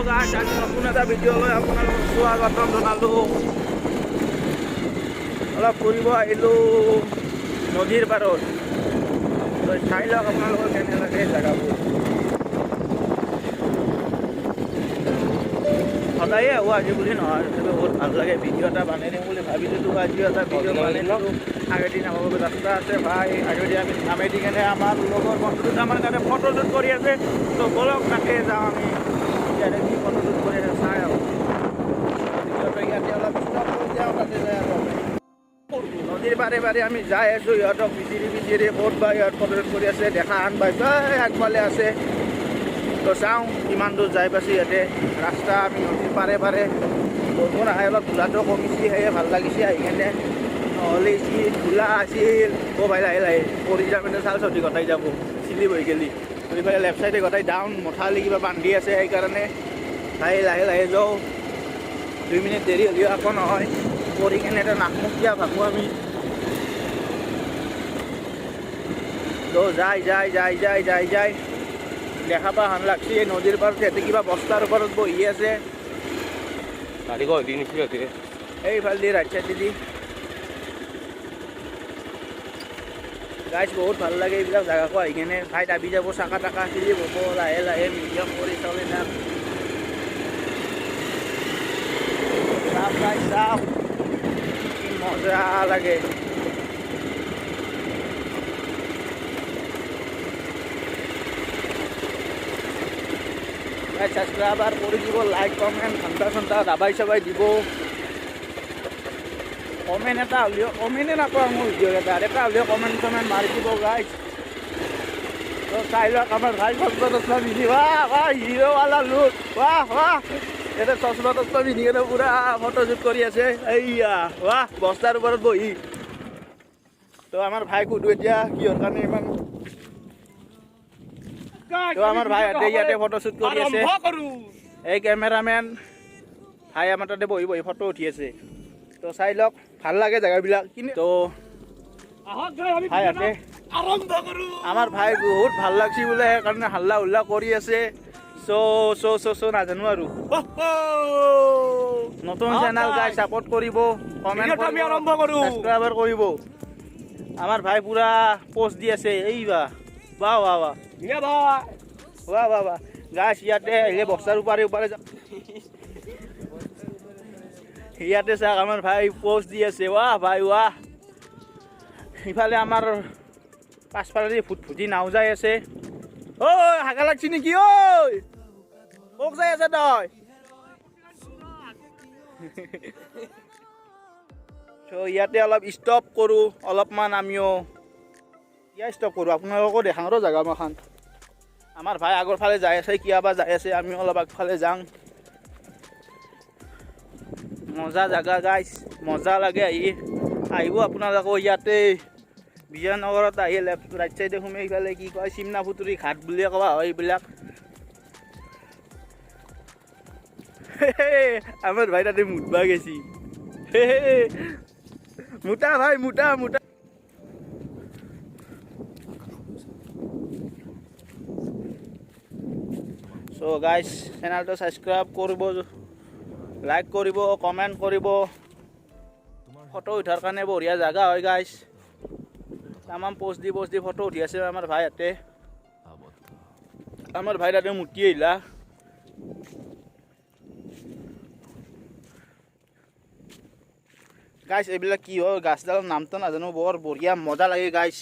গাইছ, আজি নতুন এটা ভিডিঅ' লৈ আপোনালোকক স্বাগতম জনালোঁ। অলপ ফুৰিব আহিলোঁ নদীৰ পাৰত। তো চাই লওক আপোনালোকৰ কেনে লাগে জেগাবোৰ। সদায়ে আহোঁ, আজি বুলি নহয়, তথাপি বহুত ভাল লাগে। ভিডিঅ' এটা বনাই দিম বুলি ভাবিছিলোঁ, আজিও এটা ভিডিঅ' বনাই দিলোঁ। আগেদি নামাব ৰাস্তা আছে ভাই, আগেদি আমি নামাই দি কেনে আমাৰ লগৰ বন্ধু দুটা আমাৰ তাতে ফটোশ্বুট কৰি আছে। তো ব'লক তাতে যাওঁ আমি, ইয়াতে কি ফটোশ্বুট কৰি আছে চাই আহোঁ। ভিডিঅ'টো ইয়াতে অলপ ষ্টপ কৰি যাওঁ, তাতে যাই আৰু নদীৰ পাৰে পাৰে আমি যাই আছোঁ। ইহঁতক বিচাৰি বিচাৰি ক'ত বা ইহঁত ফটোশ্বুট কৰি আছে দেখা আন পাইছোঁ, আগফালে আছে। তো চাওঁ কিমান দূৰ যাই পাইছোঁ। ইয়াতে ৰাস্তা আমি নদীৰ পাৰে পাৰে, বৰষুণ আহে অলপ ধূলাটো কমিছে, সেয়ে ভাল লাগিছে আহি কেনে। নহ'লে যি ধূলা আছিল, অ' ভাই, লাহে লাহে পৰি যাম, এনে চাল চটি গটাই যাব চিলিপ হৈ গেলি। এইফালে লেফ্ট চাইডে গোটাই ডাউন মথালি কিবা বান্ধি আছে, সেইকাৰণে ভাই লাহে লাহে যাওঁ। 2 মিনিট দেৰি হ'লেও একো নহয়, পৰি কেনে এটা নাক মুখ কিয় ভাবোঁ আমি। তো যাই যাই যাই যাই যাই যাই দেখা পা হান লাগছে এই নদীৰ পাৰত সিহঁতে কিবা বস্তাৰ ওপৰত বহি আছে। এইফালেদি ৰাইট চাইডেদি গাইছ, বহুত ভাল লাগে এইবিলাক জেগাকো আহি কেনে। ভাই দাবি যাব, চাকা টাকা চিলিপ হ'ব, লাহে লাহে মিডিয়াম কৰি চলে থাক। চাওক গাইছ, চাওক কি মজা লাগে। ছাবস্ক্ৰাইবাৰ কৰি দিব, লাইক কমেণ্ট ঘণ্টা চণ্টা দাবাই চাবাই দিব। কমেণ্ট এটা হ'লেও, কমেণ্টে নাপাওঁ মোৰ ভিডিঅ' এটা, এটা হ'লেও কমেণ্ট চমেণ্ট মাৰি দিব গাইছ। তো চাই লওক আমাৰ ভাই চশমা তচমা পিন্ধি, বাহ বাহ, হিৰোৱালা লুক, বাহ বাহ। ইয়াতে চশমা তচমা পিন্ধি কেনে পূৰা ফটোশ্বুট কৰি আছে। এইয়া বাহ, বস্তাৰ ওপৰত বহি। তো আমাৰ ভাইক সুধো এতিয়া কিহৰ কাৰণে ইমান। তো আমাৰ ভাই ইয়াতে ফটোশ্বুট কৰি আছে। এই কেমেৰামেন ভাই আমাৰ তাতে বহি বহি ফটো উঠি আছে। তো চাই লওক, ভাল লাগে জেগাবিলাক। কিন্তু তো ভাই ইয়াতে আমাৰ ভাই বহুত ভাল লাগছে বোলে, সেইকাৰণে হাল্লা হুল্লা কৰি আছে। চ' চ' চ' চ' নাজানো আৰু। নতুন চেনেল গাই ছাপোৰ্ট কৰিব, কমেণ্ট কৰিব, ছাবস্ক্ৰাইবাৰ কৰিব। আমাৰ ভাই পুৰা পোষ্ট দি আছে। এই বা বাহ বাহ বাহ বাহ বাহ বাহ। গাছ ইয়াতে আহিলে বস্তাৰ ওপাৰে ওপাৰে ইয়াতে চাওক আমাৰ ভাই পোষ্ট দি আছে। ৱাহ ভাই ৱাহ। ইফালে আমাৰ পাছফালেদি ফুট ফুটি নাও যাই আছে। ঐ হাগা লাগছি নেকি? ঐ কক যাই আছে তই? চ' ইয়াতে অলপ ষ্টপ কৰোঁ অলপমান, আমিও ইয়াত ষ্টপ কৰোঁ, আপোনালোকো দেখাওঁ ৰ জেগা মাখান। আমাৰ ভাই আগৰ ফালে যাই আছে, কিয় বা যাই আছে, আমিও অলপ আগফালে যাওঁ। মজা জেগা গাইছ, মজা লাগে আহি। আহিব আপোনালোকো ইয়াতে বিজয়নগৰত আহি লেফ্ট ৰাইট চাইডে সোমাই ইফালে কি কয় চিমনাপুতুৰি ঘাট বুলিয়ে কোৱা হয় এইবিলাক। আমাৰ ভাই তাতে মুতবা গেছি। মুতা ভাই, মুতা মুতা। চ' গাইছ, চেনেলটো ছাবস্ক্ৰাইব কৰিব, লাইক কৰিব, কমেণ্ট কৰিব। ফটো উঠাৰ কাৰণে বঢ়িয়া জেগা হয় গাইছ। তামাম পোষ্ট দি পোষ্ট দি ফটো উঠি আছে আমাৰ ভাইহঁতে। আমাৰ ভাই তাতে মুতি আহিলা। গাইছ এইবিলাক কি হয় গাছডালৰ নামটো নাজানো, বৰ বঢ়িয়া মজা লাগে গাইছ।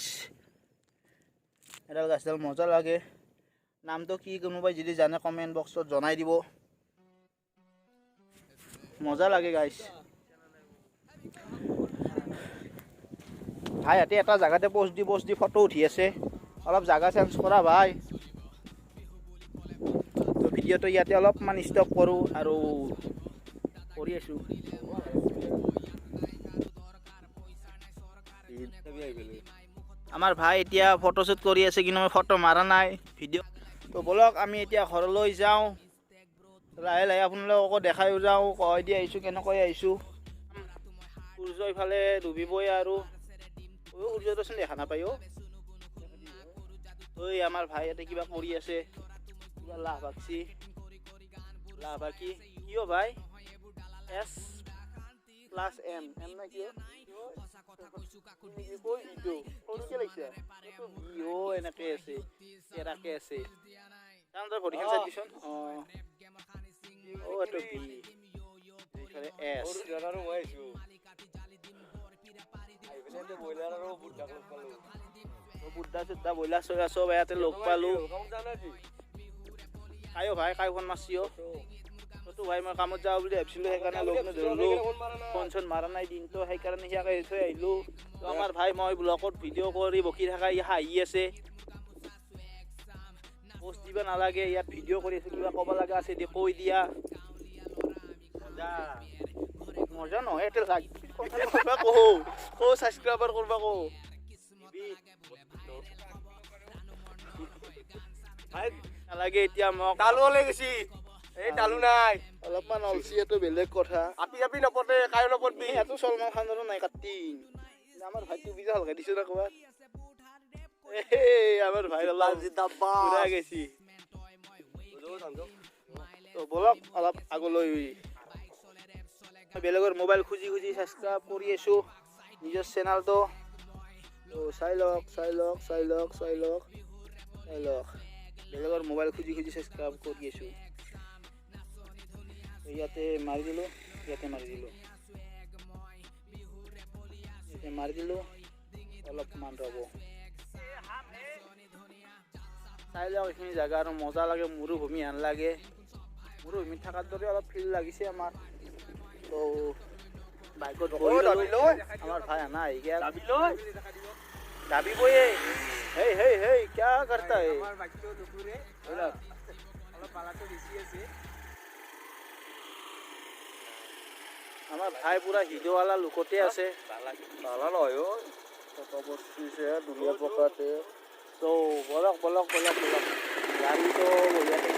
এডাল গাছডাল মজা লাগে, নামটো কি কোনোবাই যদি জানে কমেণ্ট বক্সত জনাই দিব। মজা লাগে গাইছ। ভাই হাতে এটা জেগাতে পোষ্ট দি পোষ্ট দি ফটো উঠি আছে। অলপ জাগা চেঞ্জ কৰা ভাই। তো ভিডিঅ'টো ইয়াতে অলপমান ষ্টপ কৰোঁ আৰু কৰি আছোঁ। আমাৰ ভাই এতিয়া ফটোশ্বুট কৰি আছে, কিন্তু মই ফটো মাৰা নাই ভিডিঅ'। তো ব'লক আমি এতিয়া ঘৰলৈ যাওঁ, লাহে লাহে আপোনালোককো দেখাইও যাওঁ, কয় দি আহিছোঁ কেনেকৈ আহিছোঁ। সূৰ্য ইফালে ডুবিবই আৰু। সূৰ্যটোচোন দেখা নাপায়। ঐ আমাৰ ভাই ইয়াতে কিবা কৰি আছে, কিবা লাভ ভাগছি। বাকী কিয় ভাই এছ প্লাছ এম এম না কিয় ইটো সৰুকে লাগিছে বি অ' এনেকে আছে কেৰাকে আছে। তই ভৰিখন চাই দিচোন। অঁ অ' এইটো বি, এইফালে এছ। বুদ্ধা চুদ্ধা ব্ৰইলাৰ চয়লাৰ চব ইয়াতে লগ পালোঁ। কায়ো ভাই কায়ো ফোন মাৰছি। তো ভাই মই কামত যাওঁ বুলি ভাবিছিলোঁ, সেইকাৰণে লগ নধৰিলোঁ, ফোন চোন মাৰা নাই দিনটো, সেইকাৰণে সিয়াকে থৈ আহিলোঁ। তো আমাৰ ভাই মই ব্লগত ভিডিঅ' কৰি বকি থকা ই হাঁহি আছে। পষ্ট দিব নালাগে, ইয়াত ভিডিঅ' কৰি আছোঁ, কিবা ক'ব লগা আছে দি কৈ দিয়া। মজা মজা নহয় এতিয়া লাগ কথা কওঁ কওঁ ছাবস্ক্ৰাইবাৰ কৰবা কওঁ। নালাগে এতিয়া মোক তালু ওলাই গৈছি। এই তালু নাই, অলপমান অলচিয়াটো বেলেগ কথা। আপি আপি নপতে কায়ো নপতবি। ইয়াতো চলমান খানৰো নাই কাটিং। আমাৰ ভাইটো বিজা হালকা দিছো না ক'ৰবাত। এই আমাৰ ভাই অলপ ঘূৰা গেছি। তো বলক অলপ আগলৈ। বেলেগৰ মোবাইল খুজি খুজি ছাবস্ক্ৰাইব কৰি আছোঁ নিজৰ চেনেলটো। তো চাই লওক চাই লওক চাই লওক চাই লওক চাই লওক, বেলেগৰ মোবাইল খুজি খুজি ছাবস্ক্ৰাইব কৰি আছোঁ। ইয়াতে মাৰি দিলোঁ, ইয়াতে মাৰি দিলোঁ, ইয়াতে মাৰি দিলোঁ। অলপমান ৰ'ব, চাই লওক এইখিনি জেগা আৰু মজা লাগে, মৰুভূমি হেন লাগে। মৰুভূমিত থকাৰ দৰে অলপ ফিল লাগিছে আমাৰ। তো বাইকত আমাৰ ভাই আনা আহি গেল দাবিবয়ে। হেই হেই হেই ক্যা কৰতা হে। আমাৰ ভাই পুৰা হিৰোৱালা লুকতে আছে। বালা নহয় টকা বস্তুছে দুনীয়া পকাতে। তো বলক বলক বলক বলক, গাড়ীটো বঢ়িয়াকৈ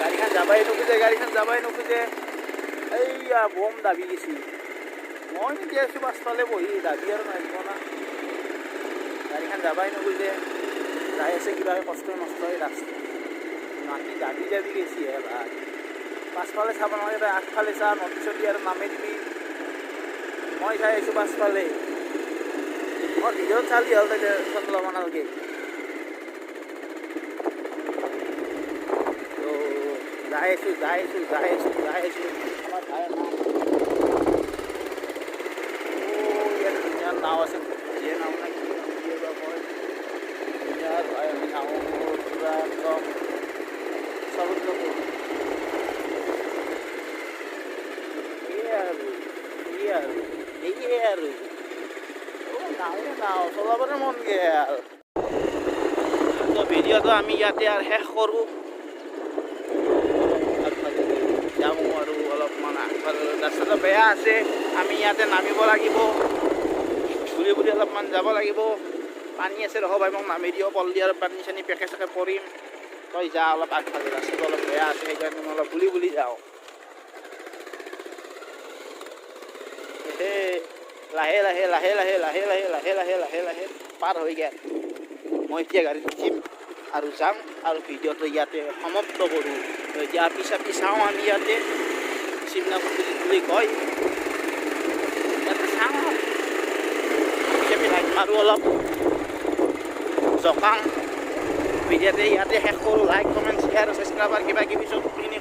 গাড়ীখন যাবাই নোখোজে, গাড়ীখন যাবাই নোখোজে। এইয়া বম দাবি গেছি। মই নিজে আছোঁ পাছফালে বহি, দাবি আৰু নাহিব না। গাড়ীখন যাবাই নোখোজে, যাই আছে কিবাকে কষ্ট মষ্ট ৰাস্তা মাটি দাবি দাবি গেছি হে ভাই। পাছফালে চাব নালাগে তই, আগফালে চা, নদী চদী আৰু নামে দিবি। মই চাই আছোঁ পাছফালে, মই ভিডিঅ'ত চালি হ'ল, তই টেনশ্যন ল'ব নালাগে। তো যাই আছোঁ যাই আছোঁ যাই আছোঁ যাই আছোঁ। আমাৰ ভাই ইয়াত ধুনীয়া নাও আছে, যিয়ে নাও না কি বা কয়, ধুনীয়া ভাই। আমি নাও পুৰা একদম চবত আৰু এই আৰু এইয়ে আৰু নাওৱে নাও চলাবলৈ মন গেল। তো ভিডিঅ'টো আমি ইয়াতে আৰু শেষ কৰোঁ। যাওঁ আৰু অলপমান আগফালে, ৰাস্তাটো বেয়া আছে, আমি ইয়াতে নামিব লাগিব, ঘূৰি ঘূৰি অলপমান যাব লাগিব। পানী আছে ৰহ ভাই, মোক নামি দিয়ক, পল্লি আৰু পানী চানী পেকে চেকে পৰিম। তই যা অলপ আগফালে, ৰাস্তাটো অলপ বেয়া আছে, সেইকাৰণে মই অলপ ঘূৰি ঘূৰি যাওঁ। লাহে লাহে লাহে লাহে লাহে লাহে লাহে লাহে লাহে লাহে পাৰ হৈ গ'ল। মই এতিয়া গাড়ীত উঠিম আৰু যাম আৰু ভিডিঅ'টো ইয়াতে সমাপ্ত কৰোঁ। এতিয়া আপি চাপি চাওঁ আমি ইয়াতে শিৱনাপুৰ বুলি কয়, ইয়াতে চাওঁ আপি চাপি লাইট মাৰোঁ অলপ জকাং। ভিডিঅ'তে ইয়াতে শেষ কৰোঁ। লাইক কমেণ্ট শ্বেয়াৰ ছাবস্ক্ৰাইবাৰ কিবা কিবি চবখিনি